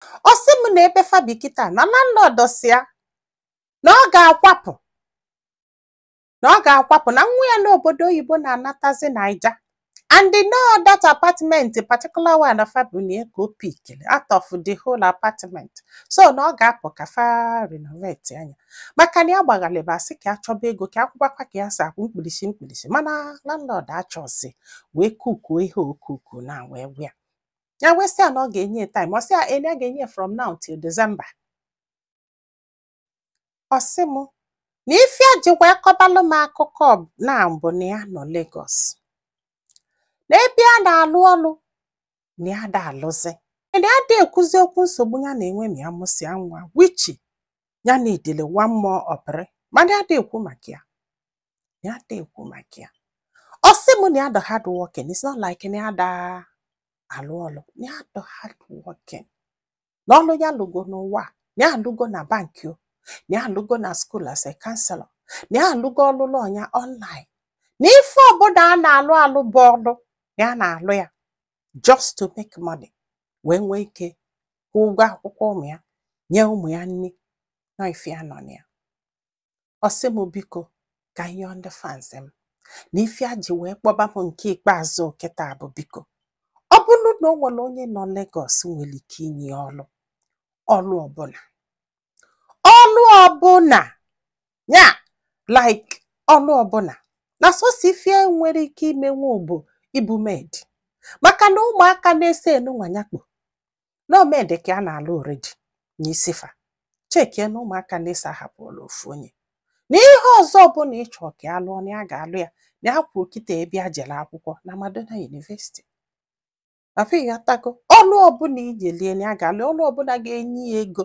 Ọ sị m na ebe fa bi kịta na landlord si ya na ọ ga-akwapụ, na ọ ga-akwapụ, na nwa ya n'obodo oyibo na-anatazi Naija, and no that apartment, particular one fa bụ na ka o pickiri out of the whole apartment, so na ọ ga-apụ ka fa renovate anya, maka na ya gbaghalịba asị ka achọba ego ka akwụkwakwa ka ya si akwụ mkpirisi mkpirisi, mana landlord achọzi wee kukuo ihe okuku na wee gwa ya. Ya wee sị ya na ọ ga-enye time. Ọ sị ya eni a ga-enye from now till December. Ọ sị m na ife a ji wee kọbalụ m akụkọ na mbụ na ya nọ Lagos, na ebe a na-alụ ọlụ na ya da alụzi, na ya da ekwuzi okwu nsogbu ya na-enwe ma ya mụsịa nwa, which ya na idele one more ọpịrị, mana ya da ekwu maka ya, ya da ekwu maka ya. Ọ sị m na ya dọ hard working. It's not like na ya da alụ ọlụ, na ya dọ hard working, na ọlụ ya lụgo n'ụwa, na ya alụgo na bank o, na ya alụgo na school as a counselor, na ya alụgo ọlụlụ ọnya online, na ife ọbụla a na-alụ alụ bụ ọlụ na ya na-alụ ya just to make money wee nwee ike kwụọ ụgwọ akwụkwọ ụmụ ya, nye ụmụ ya nri, na ife ya nọ na ya. Ọ sị m biko ka ihe ndị fans m na ife a ji wee kpọba m nke ikpeazụ kịta bụ, biko, ọ bụrụ na o nwere onye nọ Lagos nwere ike inye ya ọlụ, ọlụ ọbụla, ọlụ ọbụla ya, like ọlụ ọbụla, na sọsọ ife nwere ike imenwu bụ ibu maid, maka na ụmụaka na-ese enunwanyakpo na maid ka a na-alụ already n'isi fa chekie na ụmụaka na-ese ahapụla ofu onye, na ihe ọzọ ọbụla ịchọ ka a lụọ na ya ga-alụ ya. Na ya kwuru kịta ebe a jere akwụkwọ na Madonna University. Papa, ịghọtago? Ọlụ ọbụla ijelie na ya ga-alụ, ọlụ ọbụla ga-enye ya ego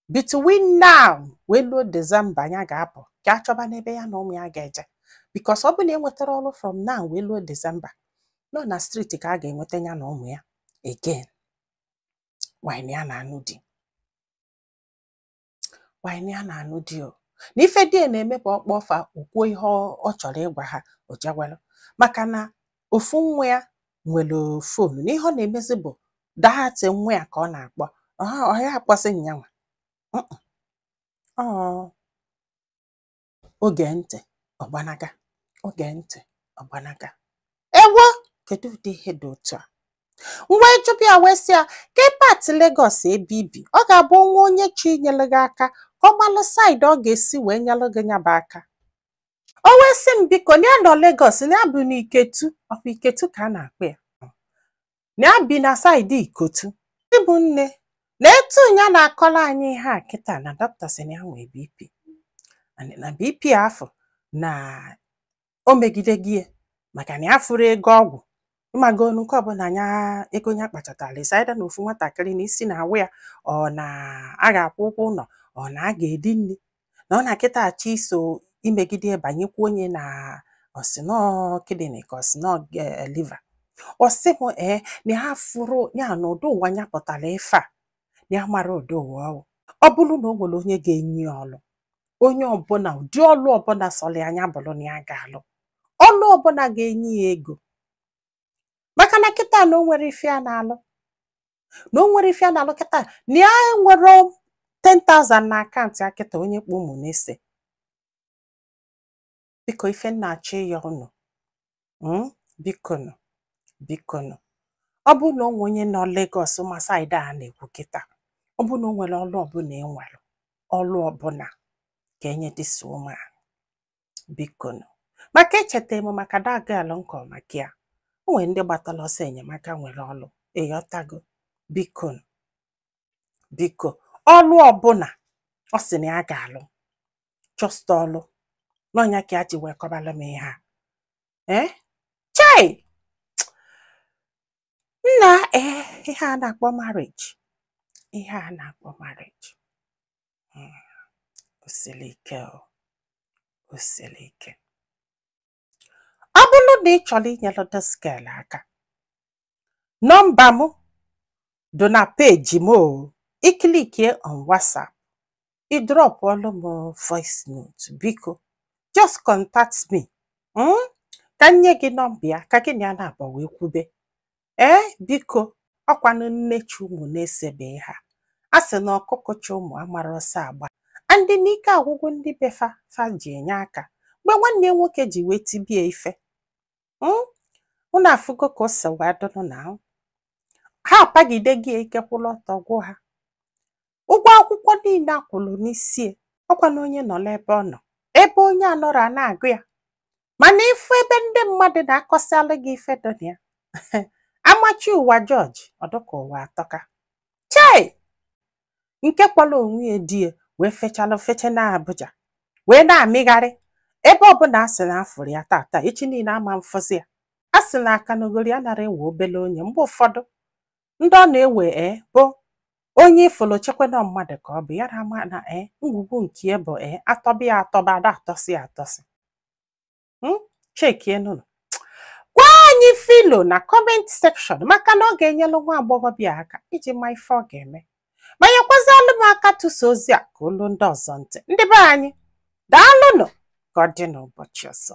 between now wee luo December ya ga-apụ ka a chọba n'ebe ya na ụmụ ya ga-eje, because ọ bụ na enwetara ọrụ from now wee luo December, nọ na street ka a ga-enweta ya na ụmụ ya again. Wine ya na-anụ di, wine ya na-anụ di o, na ife di ya na-eme bụ ọkpọ fa okwuo ihe ọ chọrọ ịgwa ha, o jewelu, maka na ofu nwa ya nwere phone, na ihe ọ na-emezi bụ that nwa ya ka ọ na-akpọ ọ ya akpọsị nyanwa ọ oge ntị ọgbanaga, oge ntị ọgbanaga. Ewo, kedu ụdị ihe dị otu a? M wee jụbịa ya wee sị ya ke part Lagos ebe ibi, ọ ga-abụ nwa onye chi nyere gị aka ka ọ gbalụ side ọ ga-esi wee nyelụ gị nyaba aka. O wee sị m biko, na ya nọ Lagos, na ya bụ na Iketu, ọkwa Iketu ka a na-akpọ ya, na ya bi na side Ikotu. Ịbụ nne na etu ya na-akọrọ anyị ihe a kịta, na dọkịta sị na ya nwee BP, and na BP afọ na o megide gị ya, maka na ya fụrụ ego ọgwụ ịmago nke ọbụla ya ego ya kpachatara ịsaịda na ofu nwatakịrị na isi na-awụ ya, ọ na a ga-akwụ ụgwọ ụlọ, ọ na a ga-edi nri, na ọ na kịta achọ iso imegide ya banyekwa onye na ọsịnọ kidney ka ọsịnọ liver. Ọ sị m ee, na ya fụrụ ya na ụdị ụwa ya pụtara ife a, na ya mara ụdị ụwa ọwụ. Ọ bụrụ na o nwere onye ga-enye ya ọlụ, onye ọbụla, ụdị ọlụ ọbụla sọrọ ya anya bụrụ na ya ga-alụ ọlụ ọbụla ga-enye ya ego, maka na kịta na o nwere ife a na-alụ, na o nwere ife a na-alụ kịta, na ya nwere 10,000 na account ya kịta. Onye kpọ ụmụ na-ese, biko, ife nna achọ ịyọ unu, biko nụ, biko nụ, ọ bụrụ na o nwe onye nọ Lagos ma side a na-ekwu kịta, ọ bụrụ na o nwere ọlụ ọbụla e nwere, ọlụ ọbụla ka enye this woman, biko nụ, maka echeta m maka that girl nkọ maka ya, o nwere ndị gbatara ọsọ enyemaka nwere ọlụ. Ịghọtago? Biko nụ, biko, ọlụ ọbụla ọ sị na ya ga-alụ, just ọlụ n'ọnya ka ya ji wee kọbalụ m ihe a. Ee, chai nna, ee, ihe a na-akpọ marriage, ihe a na-akpọ marriage, o siri ike o, o siri ike. Ọ bụrụ na ị chọrọ inyere this girl aka, nọmba m dị na peji m o. I clickie on WhatsApp, ị dropụọlụ m voice note. Biko, just contact me, ka m nye gị nọmba ya ka gị na ya na-abụ wee kwube. Ee, biko, ọkwanụ nne chi ụmụ na-esebe ha. A sị na ọkụkọ chị ụmụ amara ọsọ agba, ndị n'ike agwụgwụ ndị be fa fa ji enye aka mgbe nwanne ya nwoke ji wee tibie ife. Unu afụgo ka o si wee dụnụ na ha apagide gị ike kwụrụ ọtọ gwụ ha ụgwọ akwụkwọ niile akwụrụ n'isi ọkwa na onye nọ n'ebe ọ nọ, ebe onye anọrọ a na-agụ ya. Mana ịfụ ebe ndị mmadụ na-akọsịalụ gị ife dị na ya, amachi ụwa jọji ọdụka ụwa atọka. Chei, nke kpọrọ onwe ya di ya wee fechalụ feche na Abuja wee na-amịgharị ebe ọbụla a sị na afụrụ ya tata, echi niile ama mfụzi ya. A sị na akanogori anara ewe obele onye. Mgbe ụfọdụ ndị ọ na-ewe bụ onye ifụlụ chekwana mmadụ ka ọ bụ ya na ama na ngwugwu nke ya bụ atọba ya atọba, ada atọsị ya atọsị. Chekienụnụ, gwa anyị filo na comment section, maka na ọ ga-enyelu nwa agbọghọbịa aka iji ma ife ọ ga-eme. Ma nyekwazịalụ m aka tụsa ozi a ka olu ndị ọzọ ntị. Ndị be anyị, daalụnụ, ka ọ dị n'ụbọchị ọzọ.